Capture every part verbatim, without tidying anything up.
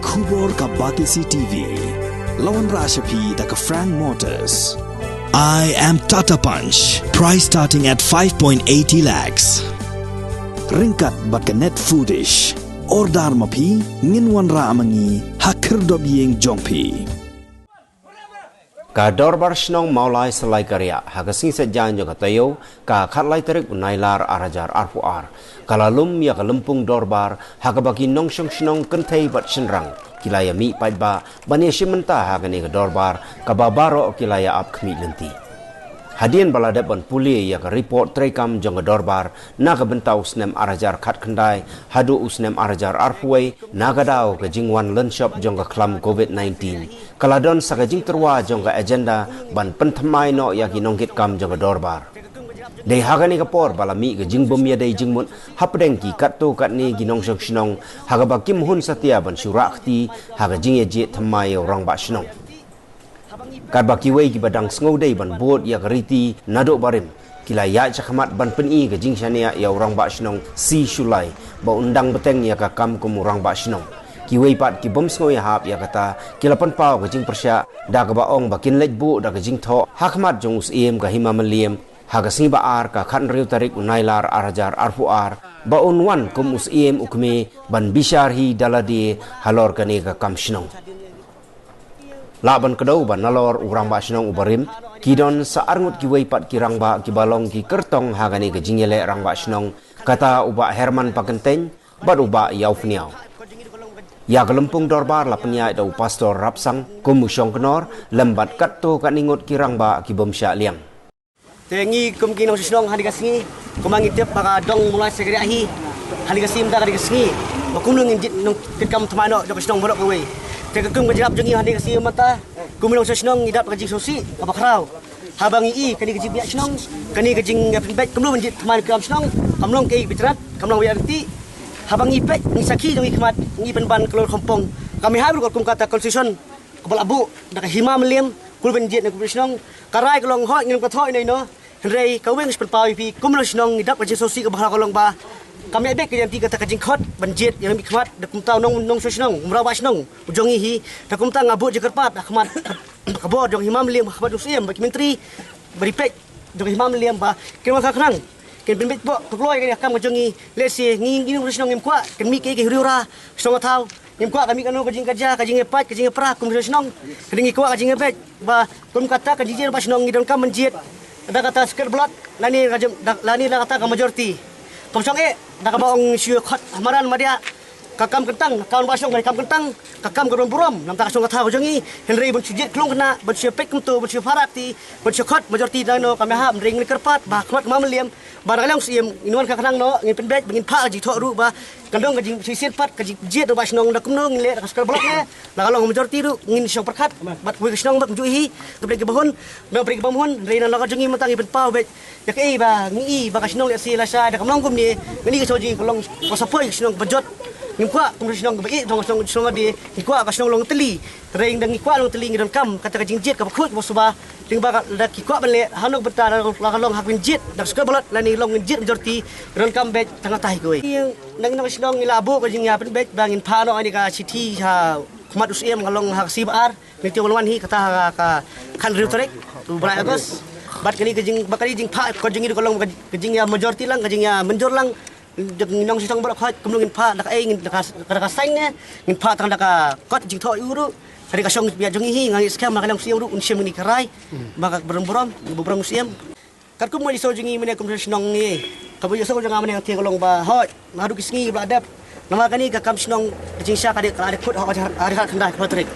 Khubor ka Batesi T V. La wanrah sha phi da ka Frank Motors. I am Tata Punch. Price starting at five point eighty lakhs. Ryngkat bad ka Net Foodish. Order ma phi, ngin wanrah ma ngi ha khyrdop ïing jong phi. Ka Dorbar Shnong Mawlai Salai Kariah ha ka sngi Saitjaiñ jong ka taïew, ka khatlai tarik u Nailar ar hajar arphew ar, ka la lum ïa ka lympung dorbar ha kaba ki nongshong shnong kynthei bad shynrang ki la ïa mih paidbah ban ïa shim bynta ha kane ka dorbar kaba baroh ki la ïa ap khmih lynti. Hadien ba la dep ban pule ïa ka report treikam jong ka dorbar na ka bynta u snem ar hajar khatkhyndai haduh u snem ar hajar arphew wei, na ka daw ka jingwan lynshop jong ka khlam covid nineteen, ka la don sa ka jingtyrwa jong ka agenda ban pynthymmai noh ïa ki nongkitkam jong ka dorbar. Dei ha kane ka por ba la mih ka jingbym ïadei jingmut hapdeng ki katto katne ki nongshong shnong ha kaba kim hun satia ban shu rah kti ha ka jingïajied thymmai ïa u rangbah shnong. Katba kiwei kiba dang sngewdei ban bud ïa ka riti naduh barim, ki la ïaid shakhmat ban pyni ka jingshaniah ïa u rangbah shnong C. Shullai ba un dang bteng ïa ka kam kum u rangbah shnong. Kiwei pat ki bym sngew ïahap ïa kata, ki la pynpaw ka jingpyrshah da kaba ong ba kin leit buh da ka jingthoh ha khmat jong u Syiem ka Hima Mylliem ha ka sngi ba ar, ka khathynriew tarik u Nailar ar hajar arphew ar, ba un wan kum u Syiem u kmie ban bishar hi da lade halor kane ka kam shnong. Lah ban kdew ba nalor u rangbah shnong u barim, ki don sa arngut kiwei pat ki rangbah kiba long ki kyrtong ha kane ka jingïaleh rangbah shnong, kata u Bah Herman Pakyntein bad u Bah Ïawphniaw. Ïa ka lympung dorbar la pynïaid da u Pastor Rapsang kum u shongknor lem bad katto katne ngut ki rangbah ki bym shah liang. Te ngi kum ki nongshong shnong ha kane ka sngi, kumba ngi tip ba ka dong Mawlai Salai Kariah hi ha kane ka sngi, mynta ka dei ka sngi ba kumno ngin jied nongkitkam thymmai noh jong ka shnong baroh kawei. Te ka kum ka jingïarap jong ngi ha kane ka sngi mynta, kum ki nongshong shnong ngi dap ka jingsngewsih kaba khraw. Haba ngi i kane ka jingbniah shnong, kane ka jingpynbeit kumno ban jied thymmai noh ka kam shnong, kam long kaei ba tynat, kam long ba ïaid ryntih. Haba ngi peit, ngi sakhi jong ngi khmat, ngi pynban ka lor khamphong, kam ïahap ruh kum kata constitution kaba la buh da ka Hima Mylliem, kumno ban jied na ka shnong. Ka rai ka long hooid ngin ym pat thoh ïano ïano. Hynrei kawei ngi shu pynpaw ïa phi kum nongshong shnong, ngi dap ka jingsngewsih kaba khraw, ka long ba kam ïaid beit ka jingïaid ka ta ka jingkhot ban jied ïa ka mihkhmat da kumta u nong, nongshong shnong, u mrawbah shnong u jong ngi hi. Da kumta nga buh jingkyrpad ha khmat ka bor jong Hima Mylliem, ha khmat u Syiem bad ki myntri ba ri peit jong Hima Mylliem ba kin wan khnang khnang, kin pynbeit bok kloi ïa ka kam ka jong ngi. Lehse ngi, ngi nongshong shnong ngim kwah kin mih kaei kaei hynriew hynra shnong ka thaw. Ngim kwah ka mih kano ka jingkajia, ka jingïapait, ka jingïapra kum nongshong shnong. Hynrei ngi kwah ka jingïabeit ba kum kata ka jingjia rangbah shnong ngi donkam ban jied da kata secret ballot lane ka jam, da, lane da kata ka majority. Kam shong eh da kaba ong shu khot ha madan madiah, ka kam kyntang, ka kam rangbah shnong ka kam kyntang, ka kam ka don burom na ka bynta ka shnong ka thaw ka jong ngi. Hynrei ban shu jied khlung khynnah, ban shu peit kumto, ban shu pharap ti, ban shu khot majority da ïano kam ïahap. Hynrei ngi kyrpad ba ha khmat ka Hima Mylliem, ba na ka liang u Syiem ngin wan khnang khnang noh, ngin pynbeit ba ngin phah ka jingthoh ruh ba kan don ka jingshisien pat ka jingjied rangbah shnong. Da kumno ngin leh da ka secret ballot ne, la ka long majority ruh ngin shong pyrkhat bad kawei ka shnong bad kumjuh hi, ka pyrthei kiba hun, na ka pyrthei kiba hun. Hynrei na ka liang ka jong ngi mynta ngi pynpaw beit ïa kaei ba ngi i ba ka shnong lehse lashai da kam long kumne. Ngi i ka shnong jong ngi ka long ka sopoi, ka shnong ba jot. Ngim kwah kum ka shnong ba i, dong ka shnong, shnong ba die. Ngi kwah ka shnong long tylli. Hynrei da ngi kwah long tylli ngi donkam kata ka jingjied kaba khuid kaba suba. Lyngba ka, da ki kwah ban leh hano ka bynta, la ka long ha ka jingjied da ka secret ballot lane long jingjied majority, ngi donkam beit tang kata hi kawei. Ngi na ngi na ka shnong ngi la buh ka jingïapynbeit ba ngin phah noh ïa ka shithi ha khmat u Syiem, ka long ha ka sngi ba ar. Mynta ba la wan hi kata ha ka khathynriew tarik u Blai August. Bad kane ka jing, bad kane ka jingphah kot jong ngi ruh ka long ka jingïa majority lang, ka jingïa mynjur lang. Ngi nongshong shnong baroh khoit kumno ngin phah, da kaei, ngin da ka, da ka sign ne, ngin phah tang da ka kot jingthoh ïa u ruh. Ka dei ka shong biang jong ngi hi, nga ngeit skhem ba na ka liang u Syiem ruh un shim ïa kane ka rai ba ka burom burom, ba burom u Syiem. Katkum ka jingsoh jong ngi mynne kum shnong ngi, kaba ïohsngew jong nga mynne nga tip ka long ba hooid, naduh ki sngi ba la dep, namar kane ka kam shnong ka jingshisha ka dei, ka la dei kut ha ka ar hajar khatkhyndai, khatkhyndai tarik.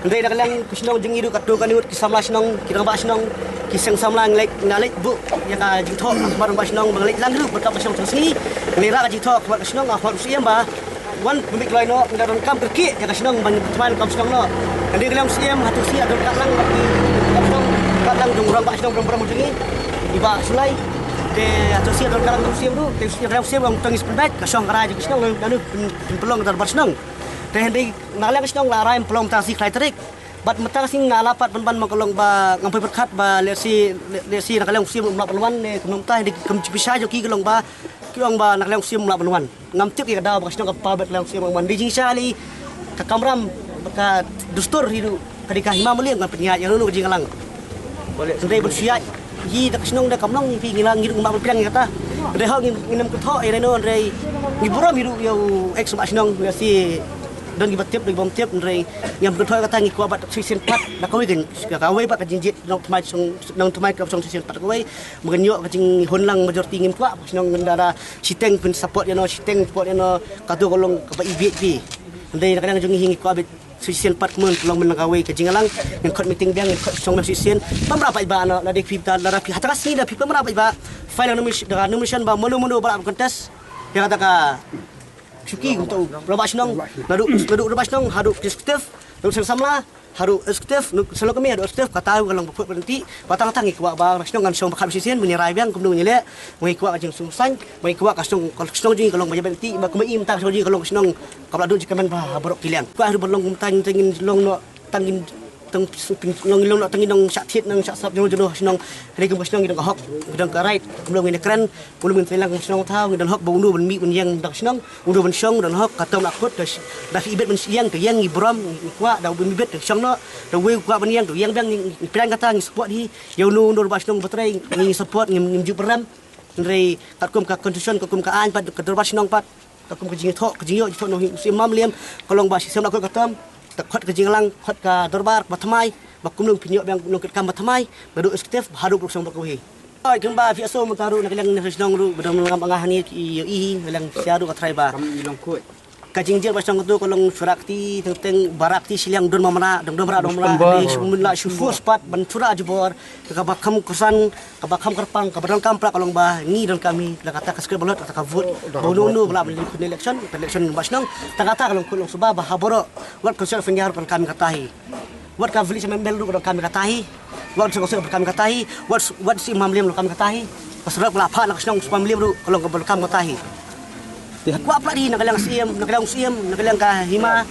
Hynrei na ka liang ka shnong jong ngi ruh katto katne ngut ki samla shnong, ki rangbah shnong, ki seng samla ngi leit, nga leit buh ïa ka jingthoh ha khmat rangbah shnong, ba nga leit lang ruh bad ka shnong shnong sngi, ngi leit rah ka jingthoh ha khmat ka shnong, ha khmat u Syiem ba wan pynbeit kloi noh, ngi la donkam kyrkieh ïa ka shnong ban thymmai kam shnong noh. Hynrei na ka liang u Syiem hato shisha la don kat lang bad ki kam shnong, kat lang jong u rangbah shnong burom burom jong ngi, i Bah Shullai. Te hato shisha la don kat lang jong u Syiem ruh, te u Syiem, na ka liang u Syiem ong to ngin sa pynbeit, ka shong ka rai jong ka shnong, nangno pyn, pynlong ka dorbar shnong. Te hynrei na ka liang ka shnong la rai pynlong tang shi khatlai tarik. Bad mynta ka sngi nga la pat pynban ma ka long ba ngam poi pyrkhat ba lehse, lehse na ka liang u Syiem um lah ban wan ne kumno mynta, hynrei kum jingpynshisha jong ki ka long ba ki ong ba na ka liang u Syiem um lah ban wan. Ngam tip ïa ka daw ba ka shnong ka pynpaw beit na ka liang u Syiem ban wan. Dei jingshai lei. Kamram ka dustur hi ruh ka dei ka hima maliang kan pynïaid ïa uno uno ka jingïalang. Hynrei ban shu ïaid hi da ka shnong da ka mlong hi ngi la ngi ruh ngim lah ban pdiang ïa kata. Hynrei hok ngin ngin ym kynthoh ïa uno hynrei ngi burom hi ruh ïa u ex rangbah shnong ïa si don kiba tip don kibym tip hynrei ngim kynthoh ïa kata ngi kwah bad shisien pat da kawei ka kawei bad ka jingjit nongthymmai shnong nongthymmai ka shnong shisien pat da kawei. Ba ngin ïoh ka jinghun lang majority ngim kwah ba ka shnong ngin da da shiteng pyn support ïa no shiteng support ïa no ka tu ka long kaba i bieit phi. Hynrei na ka liang jong ngi hi ngi kwah bit shisien pat kumno long mynta kawei ka jingïalang ngin khot meeting biang ngin khot shnong biang shisien. Pamra paidbah no lada phi ta lada phi hata ka sngi da phi pamra paidbah. File nomination da nomination ba mano mano ba la contest. Ïa kata ka shuki kumta u rangbah shnong naduh naduh rangbah shnong haduh executive naduh seng samla haduh executive naduh seng lokmi haduh executive kata ka long ba khuid ba lynti. Ba tang tang ngi kwah ba shnong ngan shnong ba kham shisien ba ngi rai biang kumno ngi leh. Ba ngi kwah ka jingsngewsih ba ngi kwah ka shnong ka shnong jong ngi ka long ba ïa ba lynti ba kumba i mynta ka shnong jong ngi ka long ka shnong kaba la dun jingkmen ba ha baroh ki liang. Kwah ruh ba long kumta ngin tang ngin long noh tang ngin tang long long noh tang ngin nong shah thied nong shah sap jong jong shnong. Hynrei kum ka shnong ngi dang ka hok ngi dang ka right kumno ngin kren kumno ngin tang lang shnong thaw ngi dang hok ba uno ban mih ban ïeng da ka shnong. Uno ban shong dang hok ka tom la kut da da phi ibet ban ïeng to ïeng ngi burom ngi kwah da uno ibet to shong noh da uwei kwah ban ïeng to ïeng biang ngi pyrang kata ngi support hi. Ïa uno uno ba shnong ba trei ngi support ngi ngi ju pyrang. Hynrei katkum ka constitution katkum ka aiñ pat ka dorbar shnong pat katkum ka jingthoh ka jingïoh jingthoh nong u siem mam liam ka long ba shisien la kut ka tom ta khot ka jinglang khot ka dorbar ba thymmai ba kumno pynïoh biang nong kitkam ba thymmai naduh executive ba haduh ruh shnong ba kawei. Oi kumba phi aso mynta ruh na ka liang na shnong ruh ba dang ngam anga hangne ki ïohi na liang sia ruh ka trai ba. Kam i long kut. Ka jingjia ba shnong tu ka long shura kti teng teng bara kti shiliang don mamra dang don mamra don mamra ni shmun la shu force pat ban shura jubor ka ba kham kusan ka ba kham kyrpang ka ba don kam pra ka long ba ngi don kami la kata ka script ballot kata ka vote ba uno uno ba la ban link election ka election ba shnong ta kata ka long kut long suba ba ha boro wat ka sel fenjar kan kami kata hi. Wat ka village member ruh ka kam kata hi. Wat sngewsih ka kam kata hi. Wat wat si mam liam ka kam kata hi. Ka surok la pha na ka shnong si mam liam ruh ka long ka kam kata hi. Kwah pla di na ka liang siem na ka liang siem na ka liang ka hima.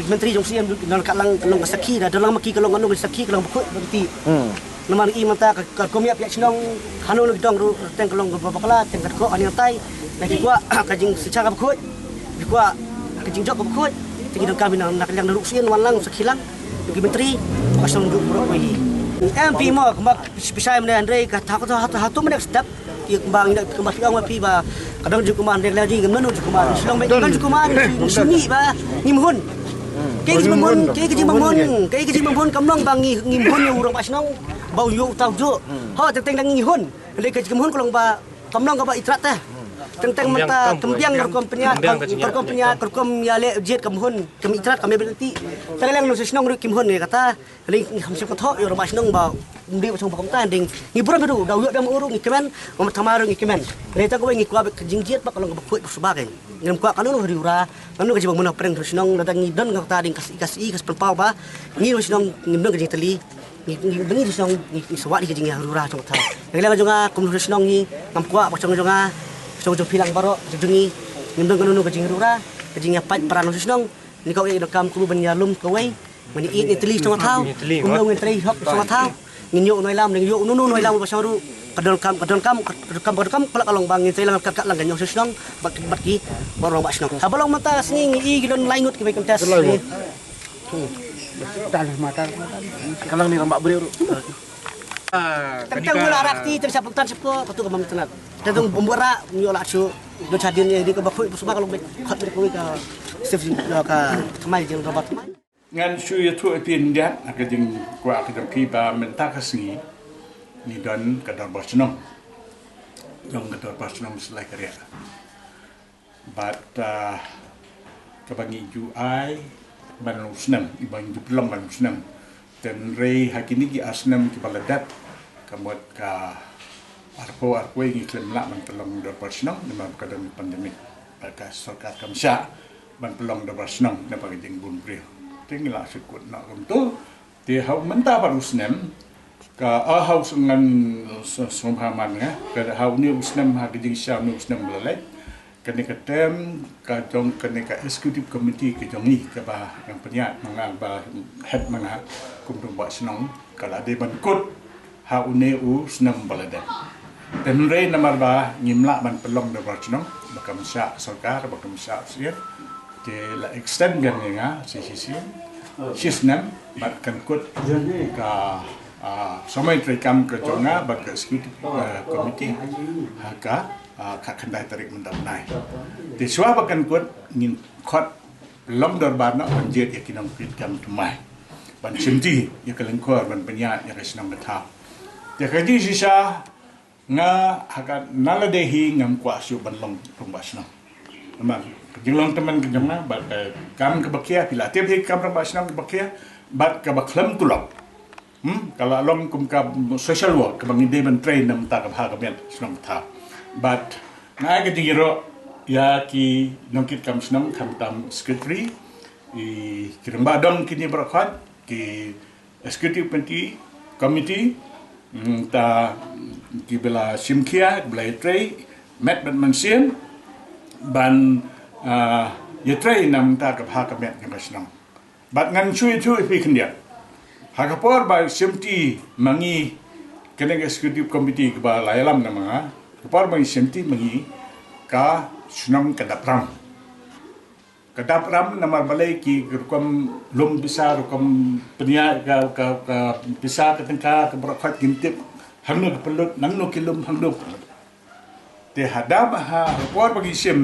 Menteri jong siem na ka lang ka long ka sakhi da dalang maki ka long ka long ka sakhi ka long bakhuid berti. Namar i mata ka ka kum ïa pia shnong hanu lu dong ruh teng ka long ka bakla teng ka ko ani tai. Na ki kwah ka jing secha ka bakhuid. Ki kwah ka jingjop ka bakhuid. Te ngi donkam ïa na ka liang na ruh sien wan lang sakhi lang. Ki menteri ka shnong juk bro ko hi. Em pi mo kumba pishai mane hynrei ka tha ko tha tha tu mane step. Ki kumba ngi kumba pi ong pi ba ka dong juk kumba hynrei la ji ngam nanu juk kumba shnong ba ngam juk kumba ngi shu ngi ba ngim hun. Ke ki jingmahun ke ki jingmahun ke ki jingmahun kam nong ba ngi ngim hun ïa u rangbah shnong ba u ïoh u tau juk. Ho teng teng dang ngi hun. Hynrei ka jingmahun ka long ba kam long kaba itrat teh. Teng teng mynta kembiang ka rukom pynïaid ka rukom pynïaid ka rukom ïa leh jied kam hun kam itrat kam ïa bynti. Teng leng nong shnong ruh kim hun ngi kata. Ring ngi kham shem ka thoh ïa u rangbah shnong ba um dei ba shnong ba kumta ding. Ngi burom ruh da u ïoh dam u ruh ngi kmen. Ba ma thamar ruh ngi kmen. Hynrei tang kawei ngi kwah ba ka jingjied ba ka long kaba khuid ba suba kein. Ngim kwah ka nong riewra. Ka nong ka jingba mun ha pyrshang shnong lada ngi don kata ding ka si ka si ka spel paw ba. Ngi shnong ngim don ka jingtylli. Ngi ngi ngi shnong ngi ngi sawat ngi jing ya rura jong thaw. Ngi la jong nga kum shnong ngi ngam kwah ba jong jong nga. Jong jong pilang baro jong jong ngi ngim dong kano ka jing rura ka jing ya pat para nong shnong. Ni ka wei da kam kum ban ya lum ka wei. Mani i ni tli jong thaw. Kum long ngi tli hok jong thaw. Ngin yo noi lam ngi yo nu nu noi lam ba shong ru. Ka don kam ka don kam ka don kam ka don kam pala ka long bang ngi tli lang ka ka lang ngi yo shnong. Bat bat ki ba rong ba shnong. Ha ba long mata sngi ngi i ki don lai ngut ki bai kan test. Tal mata. Kalang ni rambak briew. Tentang wala rakti tentang sapuk tan sapuk patu ka mam tenat. Tentang bumbura nyo la chu. Do chadin ni ka bakhui suba ka long bek. Khat bek ka sif ka thamai jing rabat thamai. Ngan shu ïathuh ïa phi hyndiat ha ka jingkwah ka jong phi ba mynta ka sngi ngi don ka dorbar shnong. Jong ka dorbar shnong Slai Kariah. Bad ah, kaba ngi ju ai ban long snem, iba ngi ju pynlong ban long snem. Hynrei ha kine ki ar snem kiba la dep ka mut ka arphew arphew ngi khlem lah ban pynlong dorbar shnong namar ka don pandemic. Bad ka sorkar kam shah ban pynlong dorbar shnong namar ka jingbun briew. Te ngi la shu kut noh kumto. Te ha u mynta pat u snem ka a ha u sngan sngewbha man nga ka ha une u snem ha ka jingshisha une u snem ba la leit. Kane ka term ka jong kane ka executive committee ka jong ngi kaba ngan pynïaid ma nga ba head ma nga kum u rangbah shnong ka la dei ban kut ha une u snem ba la dep. Te hynrei namar ba ngim lah ban pynlong dorbar shnong ba kam shah sorkar ba kam shah syier. Te la extend biang ïa nga shi shi shi snem bad kan kut ka, ah, samoi treikam ka jong nga bad ka executive, ah, committee ha ka, ah, ka khyndai tarik mynta u bnai. Te shuwa ba kan kut ngin khot long dorbar noh ban jied ïa ki nongkitkam thymmai ban shimti ïa ka lyngkor ban pynïaid ïa ka shnong ka thaw. Te ka jingshisha nga ha ka na lade hi ngam kwah shuh ban long rangbah shnong. Namar ka jinglong tymmen ka jong nga bad ka kam kaba khia, phi la tip hi ka kam rangbah shnong kaba khia bad kaba khlem tulop. Hmm, ka la long kum ka social work kaba ngi dei ban trei na bynta ka bha ka miat shnong thaw. Bad nga ai ka jingïaroh ïa ki nongkitkam shnong, khamtam secretary, i ki rangbah dong kine baroh khoit, ki executive committee, committee, mm, ta ki ba la shim khia, ba la ïatrei met bad mynsiem ban, ah, ïatrei na bynta ka bha ka miat ka shnong. Bad ngan shu ïathuh ïa phi khyndiat. Ha ka por ba shimti ma ngi kane ka executive committee kaba la ïalam na ma nga, ka por ba ngi shimti ma ngi, ka shnong ka dap ram. Ka dap ram namar balei? Ki rukom lum pisa, rukom pynïaid ka, ka, ka pisa, ka tyngka, ka baroh khoit ngim tip hangno ka pynlut, nangno ki lum, hangno ka pynlut. Te hadien ha ka por ba ngi shim,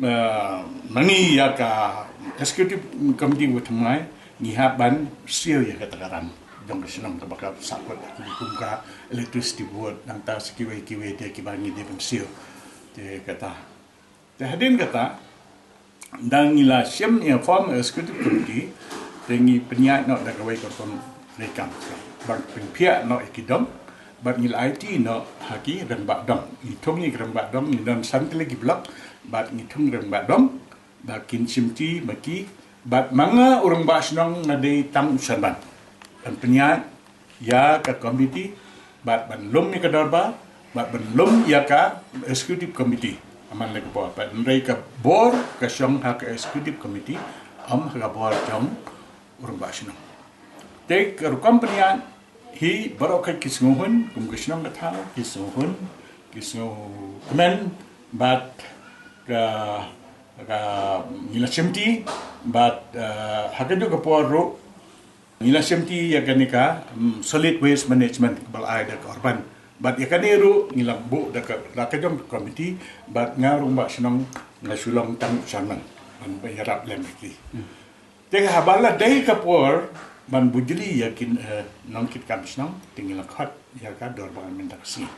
eh, ma ngi ïa ka executive committee ba thymmai, ngi hap ban siew ïa kata ka ram jong ka shnong kaba ka sahkut, kum ka electricity board, nangta sa kiwei kiwei de kiba ngi dei ban siew. Te kata, te hadien kata, da ngi la shim ïa form executive committee, te ngi pynïaid noh da kawei ka rukom treikam ban pynphiah noh ïa ki dong, bad ngi la aiti noh ha ki rangbah dong. Ngi thung ïa ki rangbah dong, ngi don san tylli ki block, bad ngi thung rangbah dong ba kin shimti ma ki, bad ma nga u rangbah shnong nga dei tang u chairman ban pynïaid ïa ka committee, bad ban lum ïa ka dorbar, bad ban lum ïa ka executive committee. Amman la ka bor, bad hynrei ka bor ka shong ha ka executive committee, ym ha ka bor jong u rangbah shnong. Te ka rukom pynïaid hi baroh khoit ki sngewhun, kum ka shnong ka thaw ki sngewhun, ki sngewkmen, bad ka, ka ngi la shimti, bad, eh, ha kajuh ka por ruh ngi la shimti ïa kane ka, mm, solid waste management kaba la ai da ka urban. Bad ïa kane ruh ngi la buh da ka, da ka jong ka committee, bad nga u rangbah shnong nga shu long tang chairman ban ïarap lem ïa ki. Te haba la dei ka por ban bujli ïa ki, eh, nongkitkam shnong, te ngi la khot ïa ka dorbar mynta ka sngi.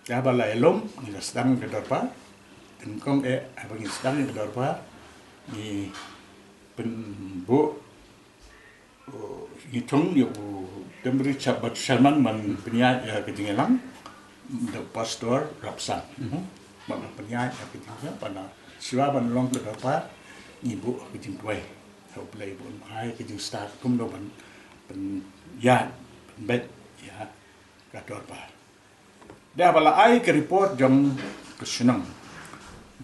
Te haba la ïalum, ngi la sdang ka dorbar. Te nyngkong eh haba ngi sdang ïa ka dorbar, ngi pynbuh, uh, ngi thung ïa u Temri Chap bad Sharman ban pynïaid ïa ka jingïalang, da u Pastor Rapsan. Mhm. Ban pynïaid ïa ka jingïalang, ban, shuwa ban long ka dorbar, ngi buh ka jingduwai ha U Blei, ban ai ka jingstad kumno ban pynïaid, pynbeit ïa ka dorbar. Da ba la ai ka report jong ka shnong,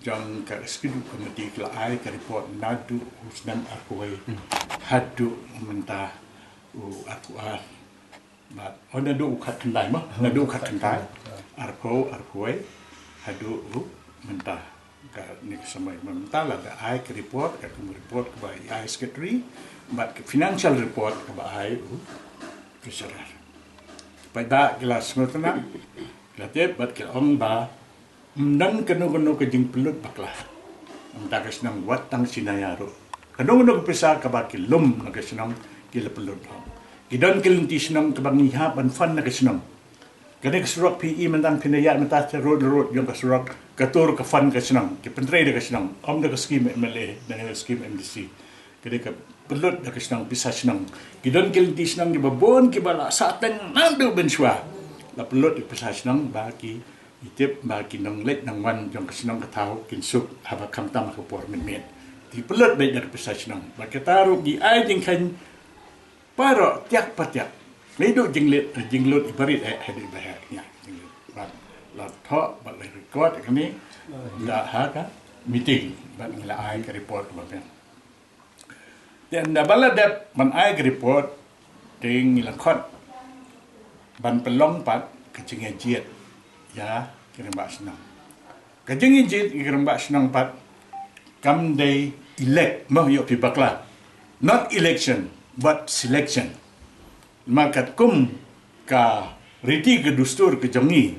jong ka executive committee, ka la ai ka report naduh u snem arphew wei haduh mynta u arphew ar. Bad, oh, naduh u khatkhyndai mo, naduh u khatkhyndai, arphew, arphew wei haduh u mynta. Kane ka samoi mynta la da ai ka report, ka kum report kaba ai secretary, bad ka financial report kaba ai u treasurer. Paidbah ki la sngewtynnat, ki la tip, bad ki la ong ba ym don kano kano ka jingpynlut bakla. Mynta ka shnong wat tang shi naya ruh, kano kano ka pisa kaba ki lum na ka shnong ki la pynlut noh. Ki don ki lynti shnong kaba ngi hap ban fund na ka shnong. Kane ka surok phi i mynta phin ïa mynta ka road, road jong ka surok, kato ruh ka fund ka shnong, ki pyntrei da ka shnong, ym da ka skim M L A, da ka skim M D C. Kane ka pynlut da ka shnong, pisa shnong. Ki don ki lynti shnong kiba bun kiba la sah teng naduh mynshuwa. La pynlut da pisa shnong ba ki, ngi tip ba ki nongleit nongwan jong ka shnong ka thaw kin suk haba khamtam ha ka por mynmiet. Ki pynlut beit da ka pisa shnong. Bad kata ruh ngi ai jingkheiñ baroh tiak pa tiak. Ngi duh jingleit, jinglut i barit eh, haduh i baheh, ïa, jinglut. Bad la thoh, bad la record kane da ha ka meeting, bad ngi la ai ka report kaba biang. Te ynda ba la dep ban ai ka report, te ngi la khot ban pynlong pat ka jingïajied ïa ki rangbah shnong. Ka jingïajied ïa ki rangbah shnong pat kam dei elect, mo, ïoh phi bakla. Not election, but selection. Namar katkum ka riti ka dustur ka jong ngi,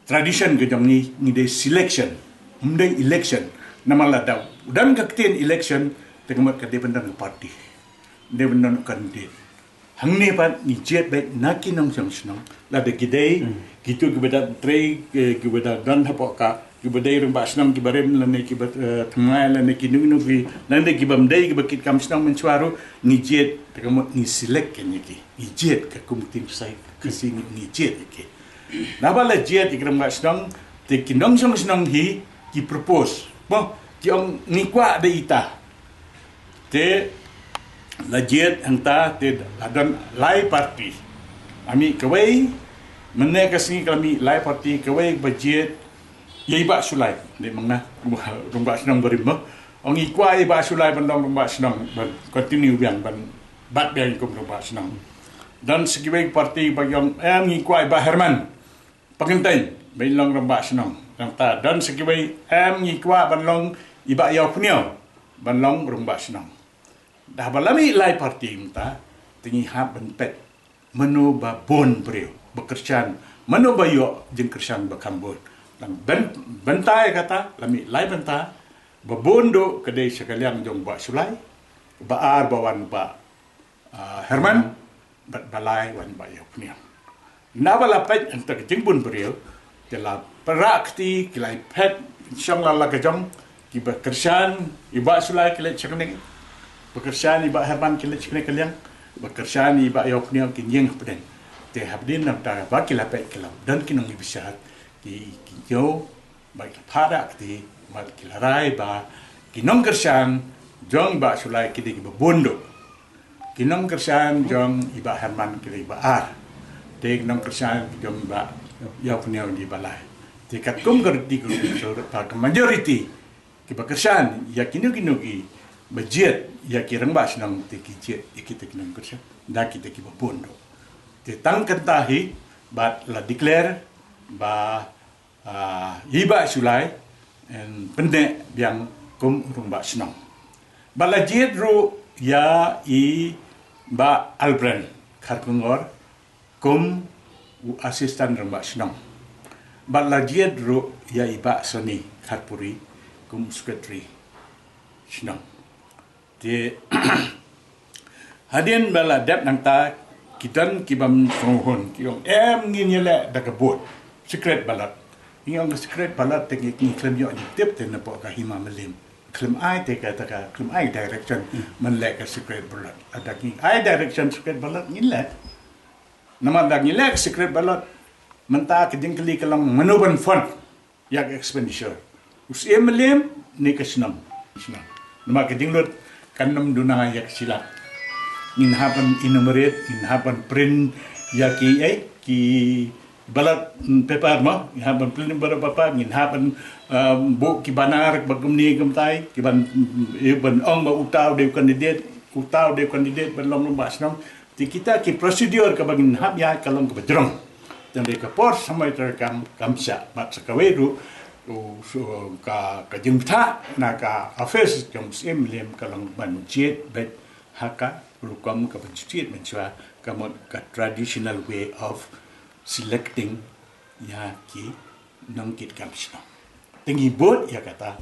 tradition ka jong ngi, ngi dei selection, ym dei election. Namar lada u don ka ktien election, te ka mut ka dei ban don ka party, dei ban don ka candidate. Hangne pat ngi jied beit na ki nongshong shnong. Lada ki dei, kito kiba da trei, eh, kiba da don hapoh ka, kiba dei rangbah shnong kiba rim lane kiba, eh, thymmai lane kino kino ki, lane kiba ym dei kiba kit kam shnong mynshuwa ruh, ngi jied, te ka mut ngi select ïa ki. Ngi jied, ka kum ktien Khasi, Khasi ngi, ngi jied ïa ki. Naba la jied ïa ki rangbah shnong, te ki nongshong shnong hi, ki propose. Mo, ki ong ngi kwah da ita. Te la jied hangta te la don lai party. La mih kawei, mynne ka sngi ka la mih lai party, kawei ba jied ïa i Bah Shullai. Dei ma nga, rangbah shnong barim mo. Ong i kwah i Bah Shullai ban long rangbah shnong, ban continue biang, ban bat biang kum rangbah shnong. Don sa kiwei party ba ong em ngi kwah i Bah Herman Pangkynthei ban long rangbah shnong. Nangta don sa kiwei em ngi kwah ban long i Bah Ïawphniaw ban long rangbah shnong. Dah ba la mih lai party mynta, te ngi hap ban peit mano ba bun briew ba kyrshan, mano ba ïoh jingkyrshan ba kham bun. Dang byn-, bynta ïa kata, la mih lai bynta, ba bun duh ka dei sha ka liang jong Bah Shullai, ba ar ba wan Bah, ah, Herman, bad ba lai wan Bah Ïawphniaw. Naba la peit hangta ka jingbun briew, te la para kti, ki la peit shong la la ka jong, kiba kyrshan i Bah Shullai ki leit sha kane, ba kyrshan i Bah Herman ki leit sha kane ka liang, ba kyrshan i Bah Ïawphniaw ki ïeng hapdeng. Te hapdeng nangta ba ki la peit ki la don ki nongïabishar, ki, ki ïoh, ba ki la para kti, ba ki la rai ba ki nongkyrshan jong Bah Shullai ki dei kiba bun duh. Ki nongkyrshan jong i Bah Herman ki dei ba ar. Te ki nongkyrshan jong i Bah Ïawphniaw ki dei ba lai. Te katkum ka riti ka, ka, ka majority kiba kyrshan ïa kino kino kiba jied ïa ki rangbah shnong, te ki jied ïa kita ki nongkyrshan da kita kiba bun duh. Te tang kata hi bad la declare ba, ah, i Bah Shullai yn pynneh biang kum u rangbah shnong. Bad la jied ruh ïa i Bah Albrand Kharkongor kum u assistant rangbah shnong. Bad la jied ruh ïa i Bah Sony Kharpuri kum u secretary shnong. Te hadien ba la dep nangta, ki don kibym sngewhun, ki ong em ngin ïaleh da ka vote, secret ballot. Ngi ong ka secret ballot te ngi, ngi khlem ïoh jingtip te napoh ka hima Mylliem. Khlem ai te kata ka, khlem ai direction ban leh ka secret ballot. Lada ngi ai direction secret ballot ngin leh. Namar lada ngi leh ka secret ballot, mynta ka jingkylli ka long mano ban fund ïa ka expenditure. U Syiem Mylliem ne ka shnong. Shnong. Namar ka jinglut kan ym duna ïa ka shilak. Ngin hap ban enumerate, ngin hap ban print ïa ki, eh, ki ballot, mm, paper mo, ngin hap ban print ballot paper, ngin hap ban, um, buh ki banner ba kumne kumtai, ki ban, mm, eh, ban ong ba uta u dei u candidate, uta u dei u candidate ban long rangbah shnong. Te kita ki procedure kaba ngin hap ïa ka long kaba jrong. Tang dei ka por samoi tang kam, kam shah bad sa kawei ruh, u, su, ka, ka jingbthah na ka office jong u Syiem Mylliem ka long ban jied beit ha ka rukom kaba jied mynshuwa, ka mut ka traditional way of selecting ïa ki nongkit kam shnong. Te ngi bud ïa kata.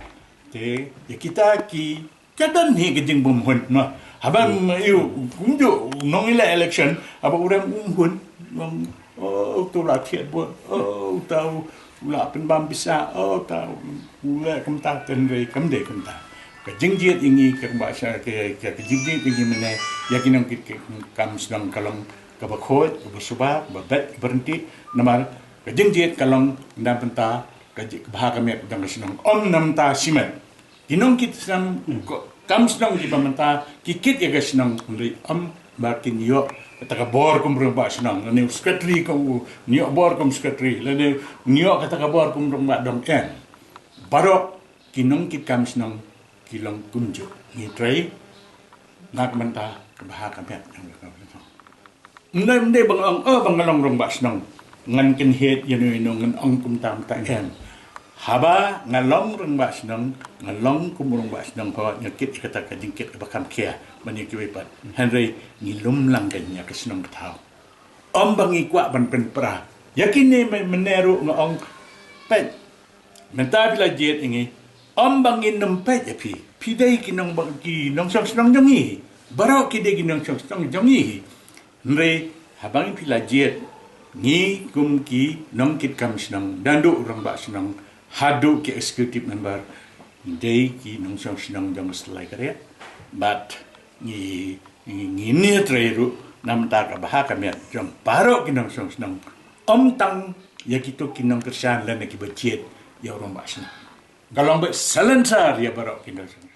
Te ïa kita ki Ka don hi ka jingbymhun ma. Haba, mm, ïa u kumjuh u nongïaleh election, haba u rem um hun, um, oh, uta u la thied bud, oh, uta u la pynbam pisa, oh, uta u leh kumta, hynrei kam dei kumta. Ka jingjied ïa ngi, ka ba sha, ka, ka, ka jingjied ïa ngi mynne, ïa ki nongkit kam shnong ka long kaba khuid, kaba suba, kaba beit, kaba ryntih, namar ka jingjied ka long na bynta ka ji-, ka bha ka miat jong ka shnong, ym na bynta shimet. Ki nongkit kam, ko-, kam shnong kiba mynta ki kit ïa ka shnong, hynrei ym ba kin ïoh kata ka bor kum rangbah shnong, lane u secretary kum u, ïoh bor kum secretary, lane ïoh kata ka bor kum rangbah dong, em. Baroh ki nongkit kam shnong ki long kumjuh. Ngi trei na ka bynta ka bha ka miat jong ka shnong. Ym dei, ym dei ba nga ong, oh, ba nga long rangbah shnong, ngan kynhied ïano ïano, ngan ong kumta kumta, em. Haba nga long rangbah shnong, nga long kum rangbah shnong, haba nga kit ïa kata ka jingkit kaba kham khia ban ïa kiwei pat. Hynrei ngi lum lang ka ïa ka shnong ka thaw. Ym ba ngi kwah ban pynpra. Ïa kine mynne ruh nga ong, peit. Mynta phi la jied ïa ngi. Ym ba ngin nym peit ïa phi. Phi dei ki nong ba, ki nongshong shnong jong ngi. Baroh ki dei ki nongshong shnong jong ngi. Hynrei haba ngi phi la jied, ngi kum ki nongkitkam shnong, naduh rangbah shnong haduh ki executive member, ngi dei ki nongshong shnong jong ka Salai Kariat. Bad ngi, ngi, ngi ïatreilang ruh na ka bynta ka bha ka miat jong baroh ki nongshong shnong. Ym tang ïa kito ki nongkyrshan lane kiba jied ïa u rangbah shnong. Ka long ba salonsar ïa baroh ki nongshong.